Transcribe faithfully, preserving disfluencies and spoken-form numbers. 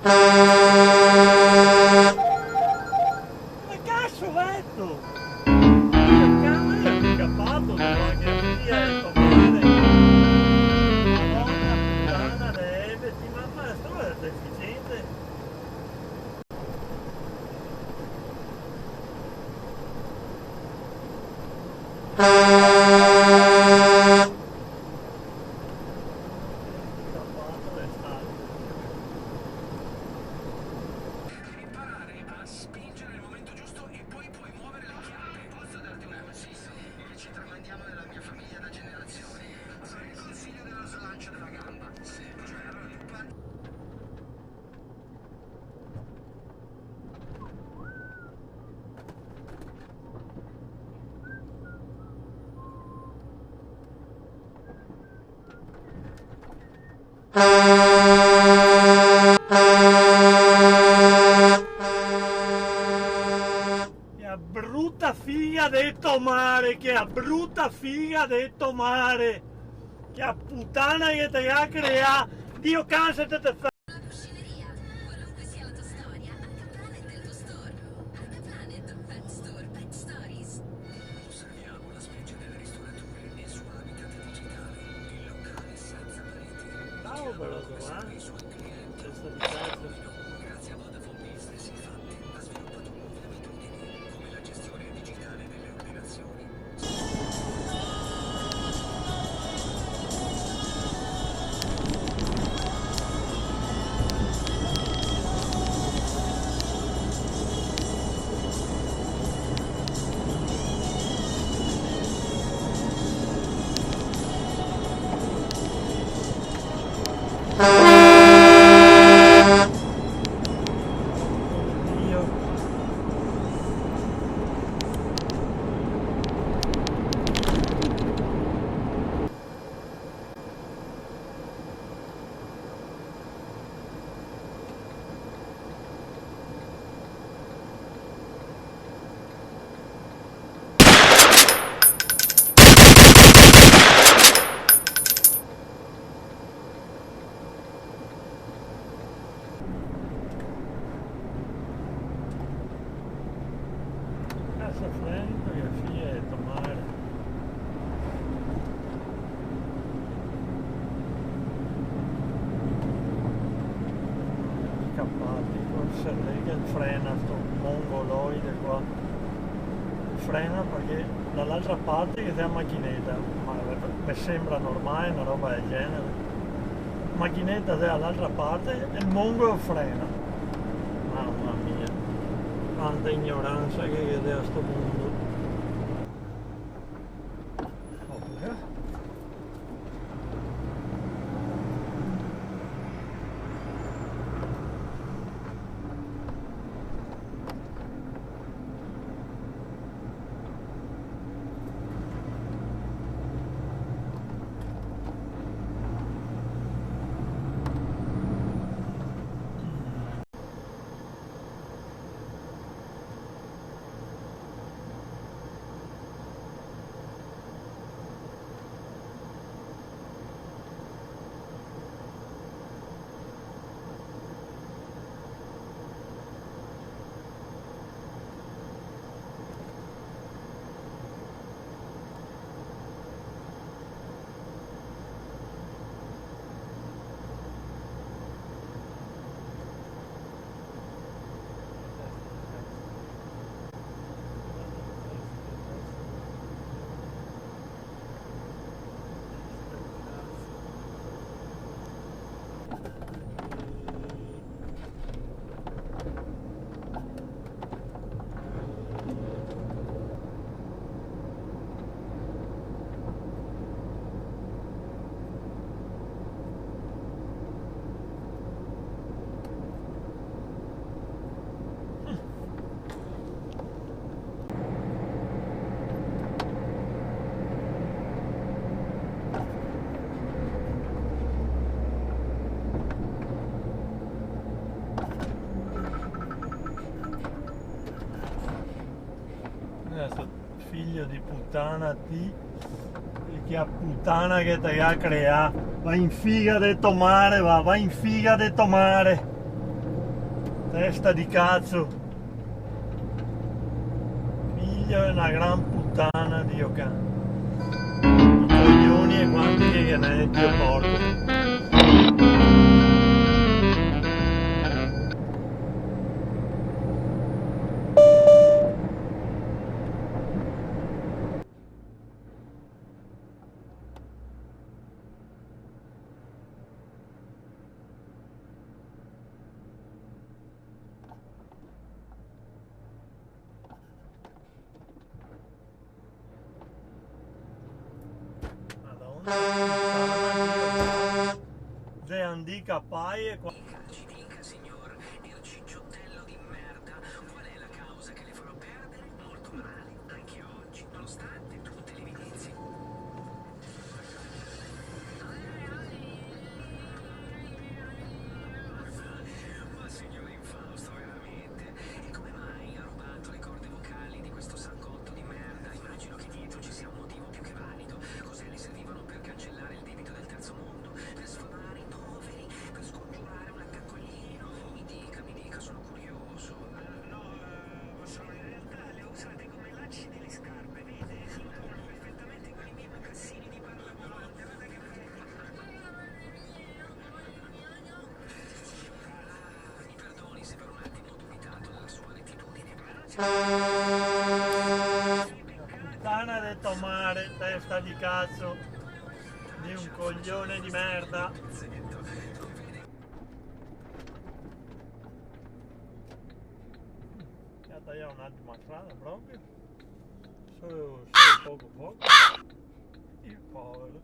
Come caso veto? Che cavolo che ga fato qua, che fia de to mare? Madona putana de Eve, ti, ma, ma sto è deficiente. Imparare a spingere nel momento giusto e poi puoi muovere le chiappe. Posso darti un consiglio? Ci tramandiamo nella mia famiglia da generazioni. Sono il consiglio dello slancio della gamba. Sì, cioè, allora, che bruta figa de to mare, che bruta figa de to mare, che putana che te ga creà, Dio canse te te fa. La cuscineria. Qualunque sia la tua storia, Arca Planet è il tuo store. Arca Planet, Pet Store, Pet Stories. Osserviamo la specie del ristoratore nel suo habitat digitale, il locale senza pareti. Bravo, però, eh? Servizio al cliente. Questo di casa. Grazie a Vodafone Business, infatti, ha sviluppato nuove abitudini, come la gestione digitale delle ordinazioni. Casa Franco, che fia de to mare. Scampà, forse l'è che frena sto mongoloide qua. Frena parché da l'altra parte ghe xe la machineta, ma me sembra normale na roba del genere. Machineta xe da l'altra parte e el mongolo frena. Mama mia, quanta ignoransa che ghe xe a sto mondo. Oca. Eh, sto figlio di putana, ti, e che a putana che te ga creà. Va in figa de to mare, va, va in figa de to mare. Testa di cazo. Figlio de na gran putana, Dio can. I coglioni e quanti che ghe n'è, Dio porco. Madonna, puttana, Dio. Ze andica paie qua. Dica, ci dica, signor, il cicciottello di merda, qual è la causa che le farà perdere? Molto male, anche oggi, nonostante tutte le evidenze. Ma signor Infausto, veramente? E come mai ha rubato le corde vocali di questo sacco di merda? Immagino che dietro ci sia un motivo più che valido. Cos'è, le servivano per cancellare il debito del terzo mondo? Per sfamare i poveri? Per scongiurare un attacco alieno? Mi dica, mi dica, sono curioso. Eh, no, eh, ma sono in realtà le ho usate come lacci delle scarpe, vede? Si incaponano perfettamente con i miei mocassini di palla volante, guarda che bello. Puttana de to mare, testa di cazo, de un coglione di merda. Ga taià un altro a strada proprio. Solo, solo poco poco. Il povero.